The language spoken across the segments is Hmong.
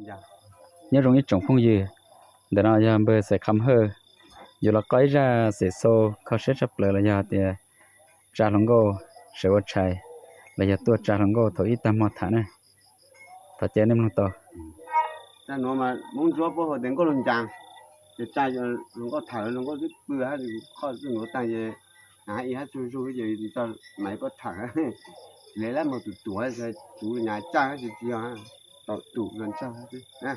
Nyob zoo ib tsoom phooj ywg, ntawm no yog npawg Xaiv Qham Hawj yuav los qoj ib zaj xwm xaus kho siab tshaj plaws los yog tias tsa hluas nkauj sawv ua tshais los yog tuaj tsa hluas nkauj thaum ib tag hmo tham na. Thov caw nej mloog tau. Tsa nuav mas Moob Ntsuab puab hu tias nkauj lug ncaas, ces tsa hluas nkauj thawm, hluas nkauj twb pw hab, qoj txuj nuav taag ces hab ib hab txug zug ces tso maiv puab thawm, le lab moog tus tuam, tsuv nyam tsaaj hab tsi tsi yog, tom tus los ntsaag xwb.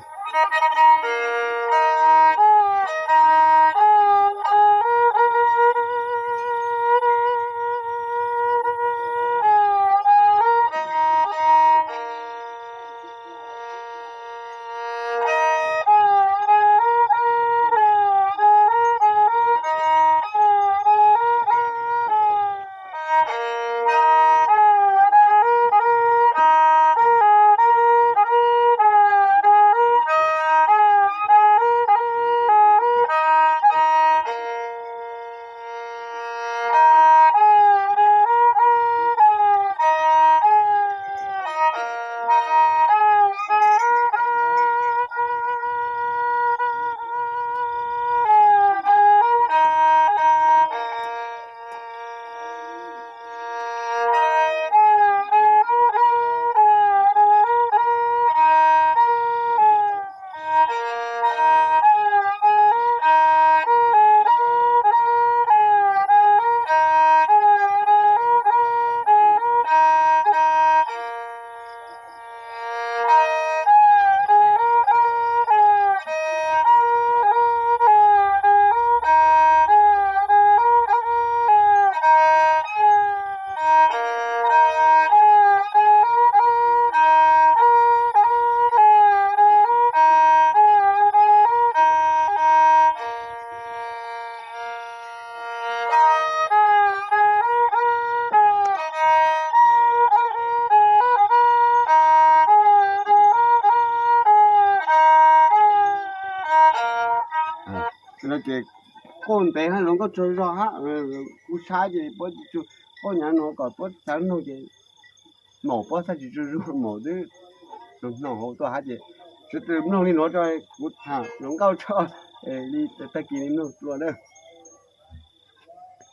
Ces quaj ntev hab hluas nkauj tsaug zog hab, kuv saib ces puab tsi tsu, quaj nyav nuav kom puab txhawb noog ces maum puab txhaj tsi tsaug zog, maum twb hnoos hauv tuaj hab ces sawv daws mloog li nuav rua kuv tham hluas nkauj tso, li tag kis li mloog dlua na.